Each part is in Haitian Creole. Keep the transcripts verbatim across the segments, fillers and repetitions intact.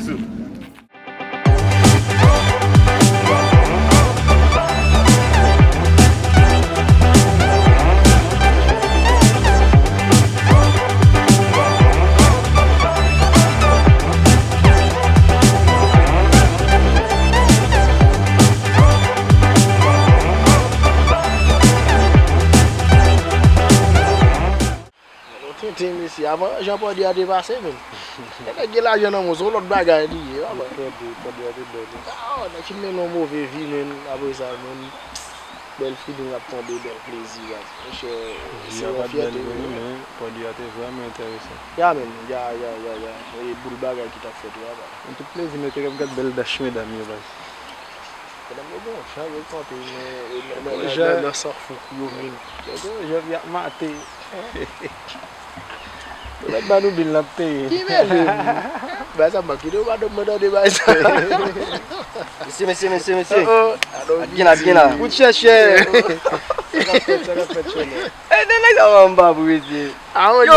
Sitou. Yo tenten, mesye. Avan Jean Paul a te pase, menm. Lè nèg gen lajan nan men w, se yon lòt bagay li ye, papa. Tande, tande a te bèl, wi. Ah, nèg fin mennen yon move vi, menm. Apre sa, menm. Bèl feeling ap tonbe, bèl plezi, baz. Monchè, se yon fyète vre, wi, men pòdi a te vrèman enteresan. Ya, men, ya, ya, ya, ya. E boul bagay ki t ap fèt, wi, baz. Mwen tout plezi, men te ap gad bèl dach medam yo, baz. Medam yo gen yon jan yo kanpe nan, nan, nan, nan, nan san fouk yo, men. Yo gen yon jan y ap mate. Ou mèt ban nou bil n ap peye. Ki bèl bil? Bagay sa m ap kite ou pa dòm mwen tande bagay sa. Mesye, mesye, mesye, mesye. Oh, oh. Ap gen la, ap gen la. Kout chèchè. Sa k ap fèt, sa k ap fèt, chèlè. E, de nèg sa m pa pou mesye. Ah, yo.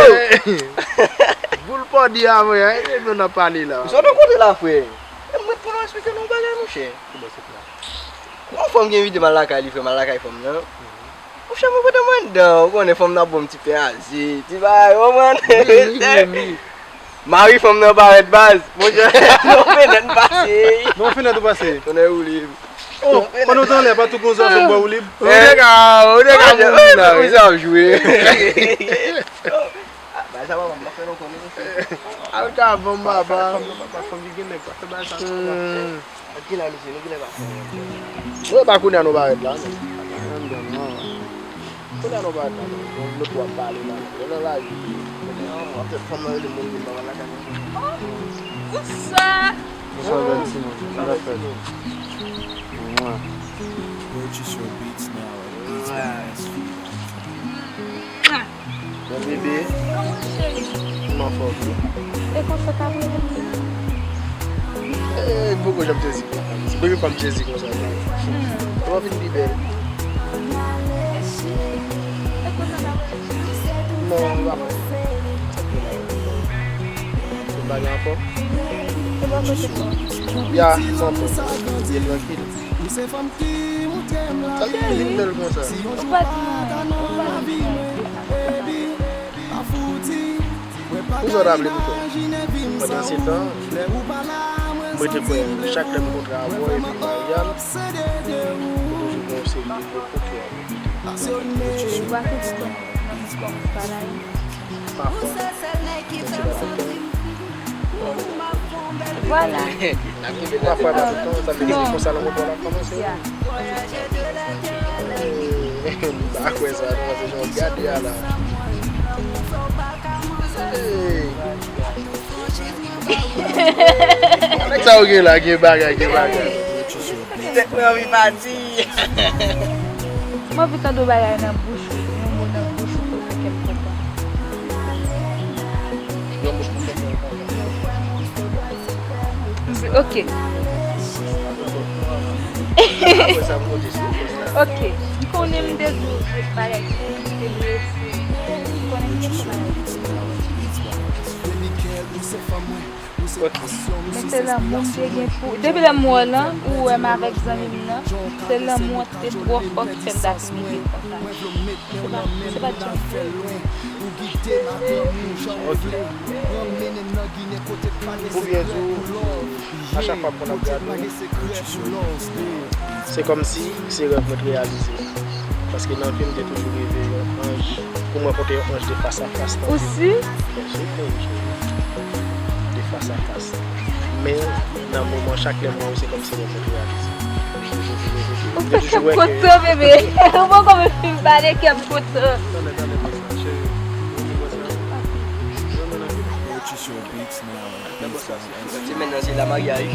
Boul pòdi a, mwen, e, e, nou nan pale la. Ou sot yon kote la, frè. E mwen pou nou eksplike nou bagay, monchè. Ki bò se la? Yon fanm ki envite m al lakay li, frè, m al lakay fanm nan. Monchè, mwen pote mwen anndan, ou konnen fanm nan ap ban m ti pen aze, ti bagay, ou konprann? Wi, wi, wi, wi. Mari fanm nan parèt, baz. Monchè, non fenèt m pase. Non fenèt ou pase? Tonnè woulib. Oh, pandan w t anlè, pa tou konsa sou bò woulib? Ou te ka, ou te ka mouri la, wi. Ou sa ap jwe. Ah, bagay sa pa, m pa fè non konnen, mesye. Al ka vann baba. Fanm nan pa, pa fanm ki gen nèg, pa fè bagay sa non, pa. Hmm. Ki la, mesye, nou ki lè pa fè. Mwen pa konnen nou parèt la, non. Konnen nou parèt la, non. Nou, nou twò ap pale la. Nou nan lari. Konnen, an, an, tèt fanm nan rele moun vin ba m lakay mwen. Bonswa. Bonswa, bèl timoun. Sa va fèt? Mwen. Purchase your beats now at beats by S V dot com. Bon bebe. Kòman w cheri? M anfòm wi. E konsa w t ap rele m? Eh, m poko janm sezi. Se premye fwa m sezi konsa. Hmm. Kòman w vin pi bèl? Mèsi. E konsa w t ap rele m? Non, m pa konn. Tout bagay anfòm? E bò kote w? Ya, m anfòm. Byen trankil. Sa te vin bèl konsa. Ou pa di, ou pa di. Pou sa w t ap vle pou kò w? Pandan se tan, mwen te kwè chak lè m kontre avè w epi Marianne, ou toujou gen yon seri de gwo kout fè. Ou pa konn si nan kò m pa la. Pafwa. Vwala. Pafwa, pa tout tan, sa vle di se konsa lanmou pa w ap kòmanse. Ya. Eh, m pa kwè sa, non, se jan w gade a la. Eh. Nèg sa yo gen la, gen bagay, gen bagay. Tèt mwen anvi pati. Mwen anvi tande yon bagay nan bouch ou, yon mo nan bouch ou pou fè kè m kontan. Yon mo pou fè kè m kontan. Ok. Apre sa, m konte sou ou. Ok. M konnen m te di w tout bagay ki te blese. M konnen m te fè bagay. Ok. Men se lanmou m te gen pou, depi lè m wè w lan, ou wè m avèk zanmi m nan, se lanmou an te twò fò ki fè m t ap mete konsa. Se pa, se pa t janm vre. Ok. Pou byen di w, a chak fwa m konn ap gade w, se kòmsi se rèv mwen t reyalize. Paske nan vi m, m te toujou reve yon anj. Pou mwen, kontre yon anj de fas a fas nan vi m. Ou si? Byen si, frè m, cheri. De fas a fas. Men, nan moman, chak lè m wè w, se kòmsi yon kontre reyalize. Ou fè kè m kontan, bebe. Ou poko menm fin pale, kè m kontan. Tande, tande, konsa, cheri. Ou di konsa. Purchase your beats now. Semèn nan se la maryaj.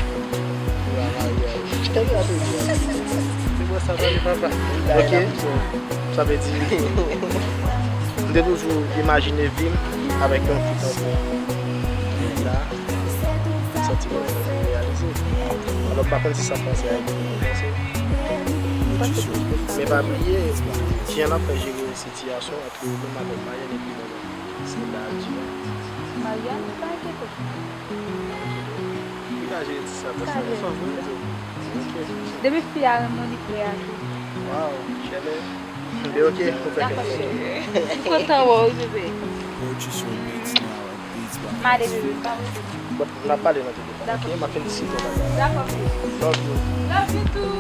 La maryaj. Tande, tande. Se bon sa, tande, papa. Ok. Sa vle di, m te toujou imajine vi m avèk yon fi tankou w. Men la, santiman mwen vin reyalize. Alò, m pa konn si sa panse a epi nou panse. Men pa bliye, kijan n ap fè jere sitiyasyon ant ou menm avèk Marianne epi mwen menm. Se la di. Marianne, pa enkyete w. Degaje ti sa, paske nou fanm, wi. Depi fi a renmen w, li prè a tou. Waw, chèlè. Enben, ok, ou fè kèk. Dakò, cheri. M kontan wè w, bebe. Purchase your beats now at beats by. M ale, bebe, m pa rete. Bon, n ap pale nan telefòn, ok? Dakò. M ap felisite w, bye bye. Dakò, bebe. Love you. Love you too.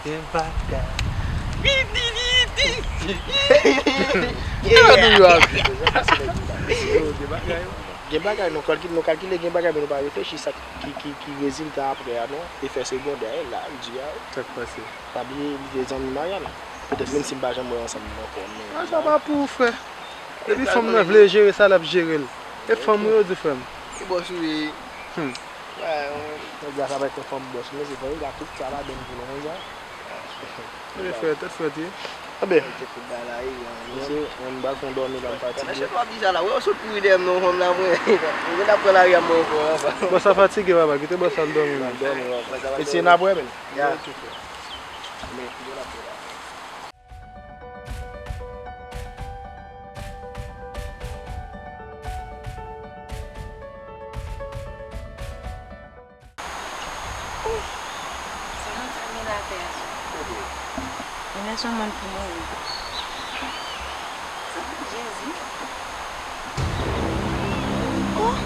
Gen bagay. Gen bagay. Yo, gen bagay. Gen bagay, nou kalkile, nou kalkile, gen bagay, men nou pa reflechi sa ki, ki, ki rezilta apre a, non. Efè segondè, e la, l di a, wi. Sa k pase? Pa bliye, li te zanmi Mariana. Petèt, menm si m pa janm wè yo ansanm ankò, men. Ah, sa pa pou ou, frè. Depi fanm nan vle jere sa, l ap jere l. E fanm ou yo di, frè m. Ki bòs ou ye? Hmm. Wè, yon, yon gras avèk yon fanm bòs, men se fò yon gras tout sa ladann pou nou konsa. Tèt frèt, tèt frèt, wi. Anben. Mesye, mwen, m pral fè yon dòmi la, m fatige. Mesye, w ap di sa la, wè, w sot kouri dèyè m non, fanm la, mwen. Mwen t ap pran lari a mwen ankò, anba. Bòs la fatige, papa, kite bòs la al dòmi, man. Dòmi, papa. Mesye, n ap wè, men. Ya. Ok, frè. Men, kite l ap fè la. Oh, sa moun sa gen atè a? Kote? Li lèse yon moun pou mouri. Santi Jezi. Oh!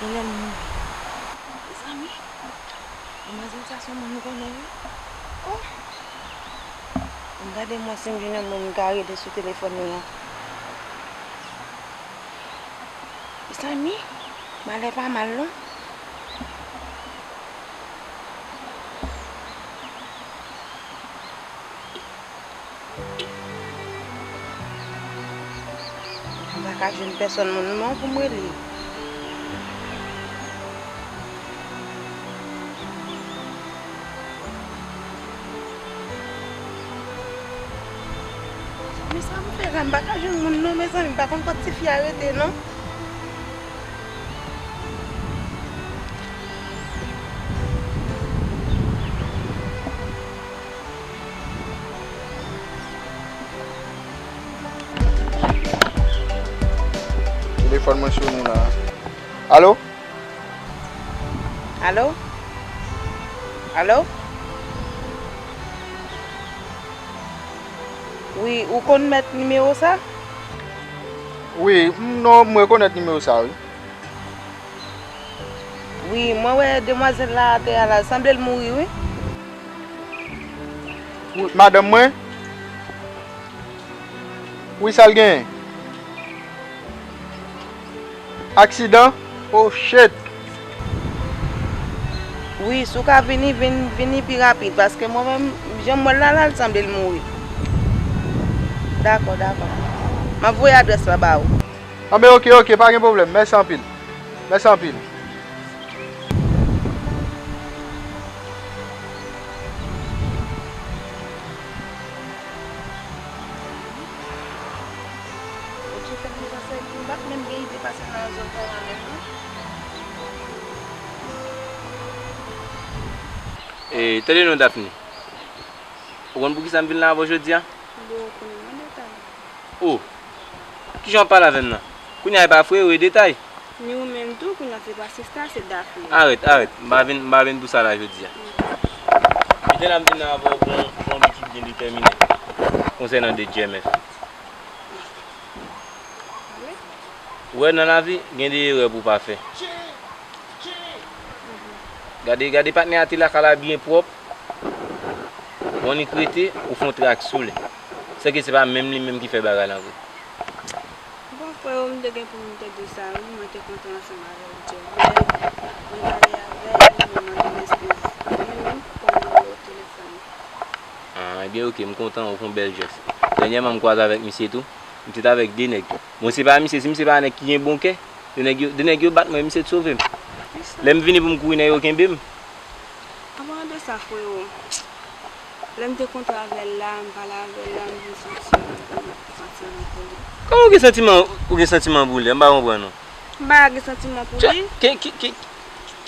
Li lè l mouri. Mezanmi, manmzèl sa se yon moun m konnen, wi. Oh! M gade mwen si m jwenn yon moun m ka rele sou telefòn li an. Mezanmi, malè pa mal non. M pa ka jwenn pèsòn moun non pou m rele. Men sa m fè la, m pa ka jwenn moun non, mezanmi, m pa konn kot tifi a rete non. Telefòn mwen sonnen la. Alo? Alo? Alo? Wi, ou konn mèt nimewo sa? Wi, m, non, m rekonèt nimewo sa, wi. Wi, mwen wè demwazèl la atè a la, sanble l mouri, wi. Wi, madanm mwen? Wi, sa l genyen? Aksidan? Oh shit! Wi, si w ka vini, vin, vini pi rapid, paske mwen menm, jan m wè l la, la, l sanble l mouri. Dakò, dakò. M ap voye adrès la ba ou. Anben, oke, oke, pa gen pwoblèm. Mèsi anpil. Mèsi anpil. Bondye fè m panse m pa t menm gen ide pase nan zòn sa la menm non. E, tande non, Daphné. Ou konn poukisa m vin la avè w jodi a? Bon, ou konnen mwen detay. Oh! Kijan w ap pale avè m nan? Kounye a e pa frè ou, e detay. Ni ou menm tou, kounye a se pa sista, se Daphné. Arèt, arèt. M pa vin, m pa vin pou sa la jodi a. Kite la m vin avè w pou yon, pou yon bit ki byen detèmine konsènan de J M F. Ou wè, nan lavi, gen de erè pou w pa fè. Gade, gade patnè a te lakay la byen pwòp. Bon, li k rete, ou fè yon trak sou li. Sèke se pa menm li menm ki fè bagay lan vre. Bon, frè, m te gen pou m te di sa, wi, mwen te kontan ansanm avè w, Joseph. Mwen pale avè l, mwen mande l eskiz. Mwen menm, pou m nimewo telefòn li. Ah, ebyen, oke, m kontan, ou fè yon bèl jès. Dènyèman, m kwaze avèk misye tou. Misye t avèk de nèg. Bon, se pa misye, si misye pa nèg ki gen bon kè, de nèg yo, de nèg yo bat mwen, misye t sove m. Lè m vini pou m kouri, nèg yo kenbe m. An palan de sa, frewo, lè m te kontre avè l la, m pale avè l la, m vin santi m santiman pou li. Kòman ou gen santiman, ou gen santiman pou li? M pa konprann non. M pa gen santiman pou li. Ke, ke, ke,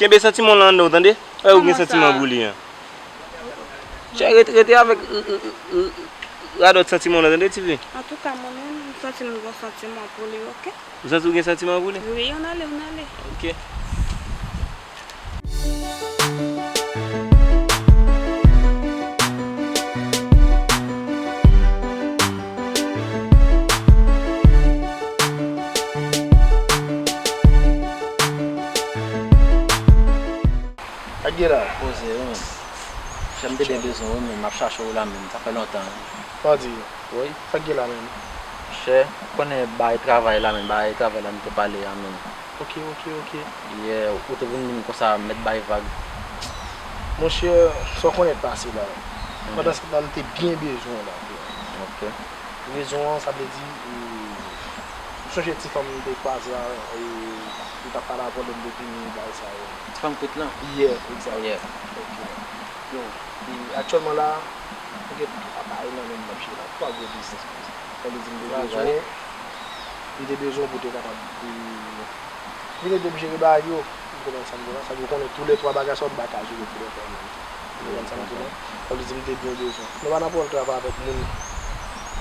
kenbe santiman w lan anndan w, tande? Wè ou gen santiman pou li an. Tchè, rete, rete avèk, radòt santiman w lan, tande, tifi? Antouka, mwen menm, m santi m gon santiman pou li, oke? Ou santi w gen santiman pou li? Wi, ann ale, ann ale. Oke. Sa k gen la? Poze, wi, menm. Chè, m te byen bezwen w, wi, menm. M ap chache w la, menm. Sa fè lontan, wi. Sa w di? Wi. Sa k gen la, menm? Monchè, ou konnen bagay travay la, men bagay travay la nou te pale a, men. Ok, ok, ok. Yeah, ou te vin di m konsa, mèt bay vag. Monchè, sa w konnen k pase la. Mhm. Pandan se tan, m te byen bezwen w la, frè. Ok. Rezon an, sa vle di, e, ou sonje ti fanm m te kwaze a, e, m t ap pale avè w lè m te vini, bagay sa yo. Ti fanm kout lan? Yeah, exact. Yeah. Ok. Yo, e, aktyèlman la, m gen tout aparèy nan men m m ap jere la. Twa gwo biznis konsa. Sa vle di m te bezwen w, m te bezwen w pou w te kapab, e, vin ede m jere bagay yo. Ou konprann sa m di w la? Sa vle di w konnen toulètwa bagay sa yo, nou pa ka jere toulètwa an menm tan. Ou konprann sa m di w la? Sa vle di m te byen bezwen. Nou pa nan pwoblèm travay avèk moun.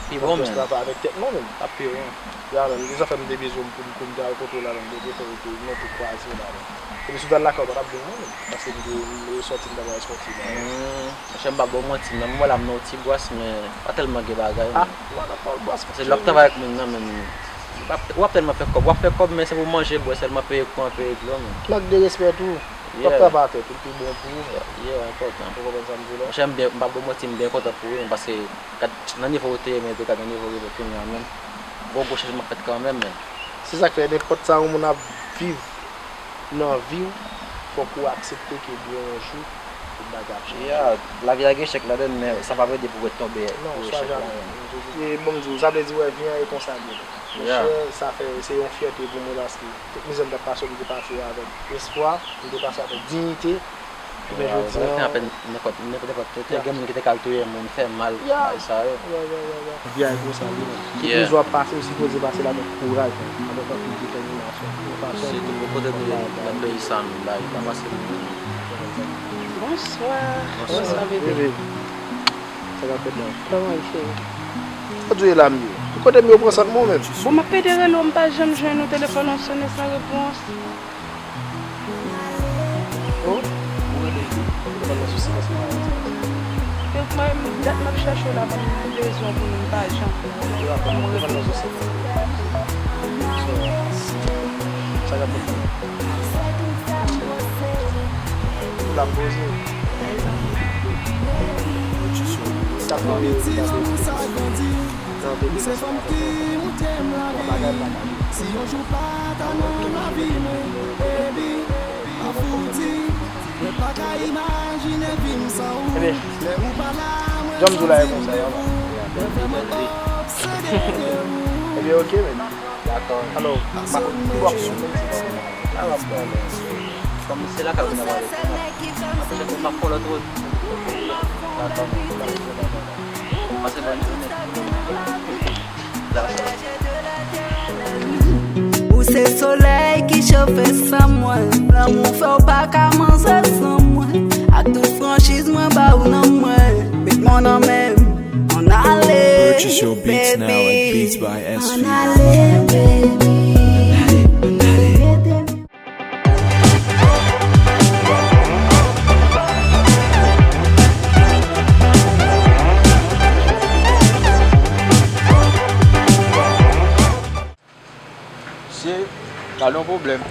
Pi bon, men. Travay avèk tèt mwen menm. Ap pi bon. Ya, men, se sa fè m te bezwen m pou m, pou m te al kote w la menm, pou te fè w te monte kwaze w la menm. Epi si w t al lakay w, w pa t ap jwenn mwen menm. Paske m te, m te sòti, m t ap al sòti la. Hmm. Monchè, m pa ba w manti, men mwen la m nan yon ti bwès, men pa tèlman gen bagay, ah, non. What the fuck, bwès? Paske lè w ap travay ak moun nan, men w ap, w ap tèlman fè kòb, w ap fè kòb, men se pou manje, bwè sèlman, peye kouran, peye dlo, men. Mank de respè tou. W ap travay avè l, pi bon pou ou. Yeah, enpòtan. Ou konprann sa m di w la? Monchè, m byen, m pa ba w manti, m byen kontan pou ou, men paske gad nan nivo w te ye, men epi gad nan nivo w rive kounye a, men gwo, gwo chanjman fèt kanmenm, men. Se sa k fè nenpòt sa yon moun ap viv nan vi w, fòk ou aksepte ke gen yon jou tout bagay ap chanje. Yeah, lavi a gen echèk ladan l, men sa pa vle di pou w ret tonbe nan echèk la. Non, swa jamè. E bon, m di w, sa vle di, wè, vi an e konsa l ye. Monchè, sa fè, se yon fyète pou mwen paske tout mizè m t ap pase, m te pase avèk espwa, m te pase avèk diyite. Ebyen, jodi a, nenpòt, nenpòt, nenpòt kote, gen moun ki te ka al touye moun, fè mal, bagay sa yo. Vye konsa li ye. Tout mizè w ap pase, ou sipoze pase l avèk kouraj, avèk anpil detèminasyon. Yon fason. Sitou pou kote nou ye, nan peyi sa menm, bagay pa fasil. Bonswa. Bonswa, bebe. Bebe. Sa k ap fèt la? Kòman w ye, cheri? Sa di w ye la m ye. Kote m ye, w pran sant mwen menm. Bon, m ap pede rele w, m pa janm jwenn ou, telefòn ou sone san repons. Oh? Ou rele, ou rele nan sousi, paske m pa rete. Fèk mwen, dat m ap chèche w la, m bezwen w pou nou, m pa janm. Ou rele nan sousi. So, sa k ap fèt? Ou la poze. Sa fè yon piti jan konsa grandi. Se fanm ki moute m lavi. Si yon jou pa ta nan lavi mwen, baby, m fouti. Mwen pa ka imajine vi m san ou. Lè ou pa la, mwen santi m devou. Mwen vrèman obsede de ou. Ebyen, ok, men. Dakò. Alò, m ap, m ap, kòm se lakay ou ta pale, m ap fè lòt wout. Dakò. Pase bòn jounen. Ou se solèy ki chofe san mwen. Lanmou fè w pa ka manze san mwen. Ak tout franchiz mwen ba ou nan mwen. Met mwen nan men m. Ann ale, baby. Ann ale, baby. Mesye, gade yon pwoblèm.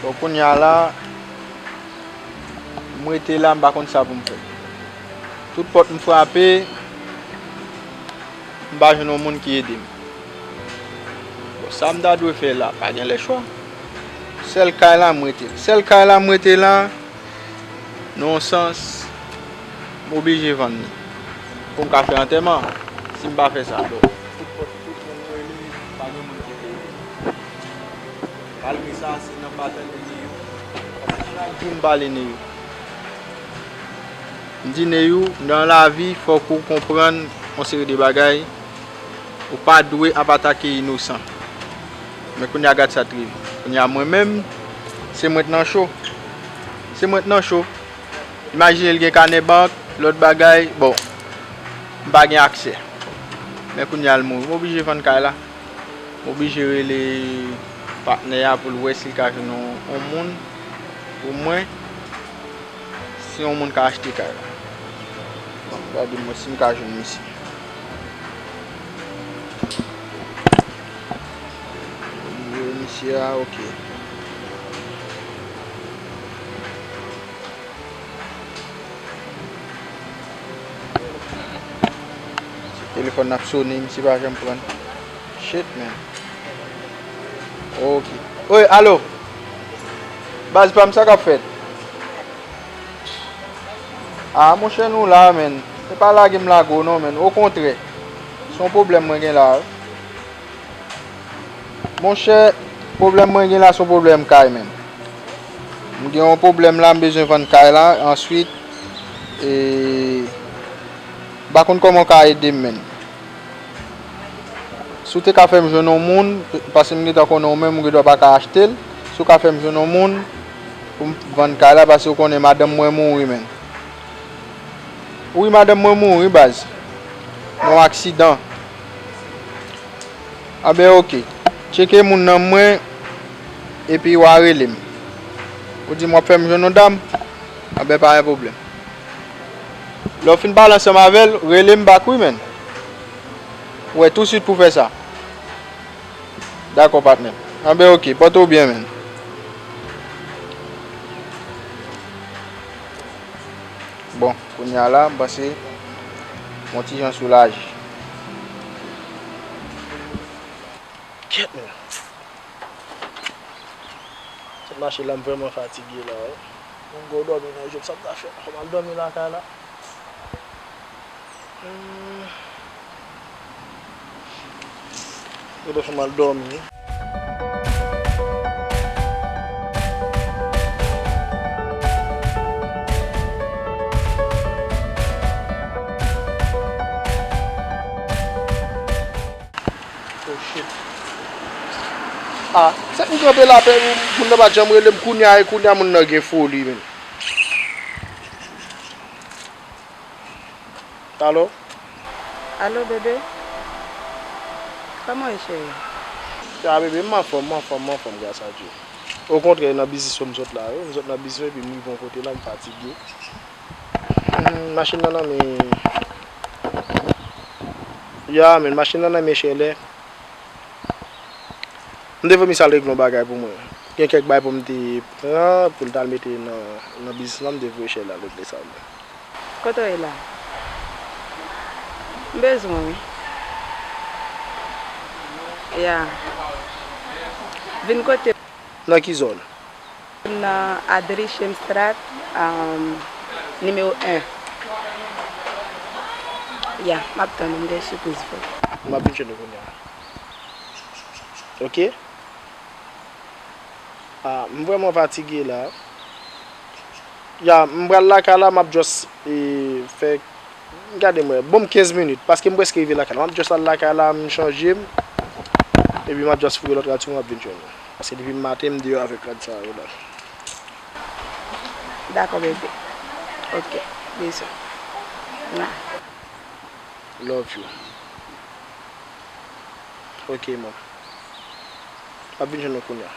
Bon, kounye a la, m rete la, m pa konn sa pou m fè. Tout pòt m frape, m pa jwenn yon moun ki ede m. Bon, sa m ta dwe fè la, pa gen lè chwa. Sèl kay la m rete. Sèl kay la m rete la, nan yon sans, m oblije vann li. Pou m ka fè antèman, si m pa fè sa, bon. Tout pòt, tout moun m rele, pa gen moun ki vle ede m. Malgre sa, se nan batay m ede yo. Paske chak jou m pale Neyou. M di Neyou, nan lavi, fòk ou konprann yon seri de bagay. Ou pa dwe ap atake inosan. Men kounye a gad sa t rive. Kounye a mwen menm, se mwen t nan cho. Se mwen t nan cho. Imajine l gen kanè bank, lòt bagay, bon, m pa gen aksè. Men kounye a l mouri. M oblije vann kay la. M oblije rele patnè a pou l wè si l ka jwenn yon, yon moun pou mwen. Si yon moun ka achte kay la. Bon, gade mwen si m ka jwenn misye. Nimewo misye a, ok. Telefòn nan ap sone, misye pa janm pran. Shit, man. Ok. Wi, alo. Baz pa m, sa k ap fèt? Ah, monchè, nou la, man. Se pa lage m lage w non, man. Okontrè. Se yon pwoblèm mwen gen la, wi. Monchè, pwoblèm mwen gen la, se yon pwoblèm kay, man. M gen yon pwoblèm la, m bezwen vann kay la. Answit, e, m pa konn kòman w ka ede m, man. Si w te ka fè m jwenn yon moun, paske m gentan konnen w menm, ou gendwa pa ka achte l. Si w ka fè m jwenn yon moun pou m vann kay la, paske w konnen madanm mwen mouri, man. Wi, madanm mwen mouri, baz. Nan yon aksidan. Anben, ok. Tcheke moun nan mwen, epi w a rele m. Ou di m w ap fè m jwenn yon dam? Anben, pa gen pwoblèm. Lè w fin pale ansanm avè l, rele m back, wi, man. Ou wè, tousuit pou fè sa. Dakò, patnè. Anben, ok. Pòte w byen, man. Bon, kounye a la, m panse m yon ti jan soulaje. Kèt, men. Sot mache la, m vrèman fatige la, wi. Mwen gwo dòmi nan je m, sa m ta fè? Fò m al dòmi lakay la. Hmm. Gade fè m al dòmi. Oh shit. Ah, sèt m kanpe la, pè, moun nan pa t janm rele m, kounye a, e kounye a moun nan gen foli, men. Alo? Alo, bebe? Kòman w ye, cheri? Ya, bebe, m anfòm, m anfòm, m anfòm, gras a Dye. Okontrè, nan biznis yo m sot la, wi. M sot nan biznis yo, epi m rive yon kote la, m fatige. Hmm, machin nan nan men, ya, men, machin nan nan men Chèlè. M te voye misye al regle yon bagay pou mwen. Gen kèk bagay pou m te pran, pou l t al mete nan, nan biznis lan, m te voye Chèlè al regle sa pou mwen. Kote w ye la? M bezwen w, wi. Ya. Vin kote m. Nan ki zòn? Nan Adrichem Strat, um, nimewo en. Ya, m ap tann ou, m gen sipriz pou ou. M ap vin jwenn ou kounye a. Ok? Ah, m vrèman fatige la. Ya, m pral lakay la, m ap just, e, fè, gade m wè, ban m kenz minit, paske m prèske rive lakay la. M ap just al lakay la, m chanje m, epi m ap just foure lòt rad sou mwen, m ap vin jwenn ou. Paske depi maten, m deyò avèk rad sa yo la. Dakò, bebe. Ok, bizou. Mwa. Love you. Ok, mom. M ap vin jwenn ou kounye a.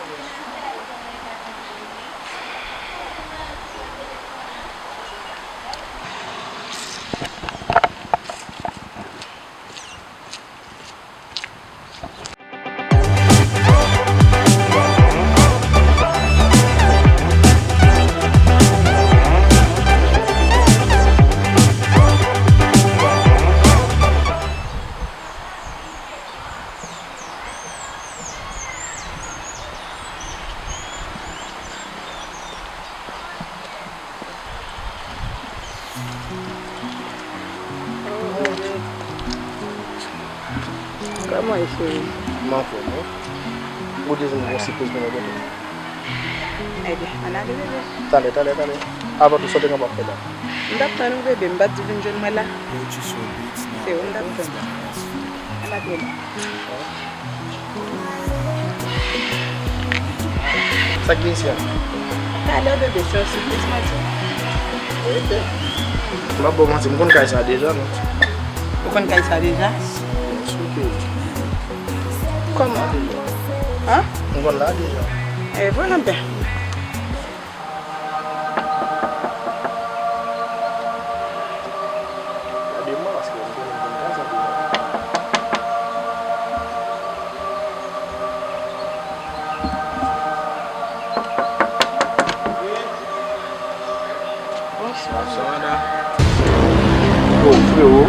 Kòman w ye, cheri? M anfòm, wi. Ou di m gon sipriz pou mwen pote. Ebyen, ann ale, bebe. Talè, talè, talè. Avan tou, sa w te gen pou w ap fè la? M t ap tann ou, bebe. M pa t di w vin jwenn mwen la? Se ou m t ap tann. Ann ale. Sa k gen isi a? Talè, bebe, se yon sipriz mwen di w. Ok. M ap ba w manti, m konn kay sa deja, non. Ou konn kay sa deja? Byen si ke wi. Kòman? An? M konn la deja. E, vwala byen. Gade mwen, paske m konnen m konn kay sa deja. Bonswa. Bonswa, madanm. Yo, frewo,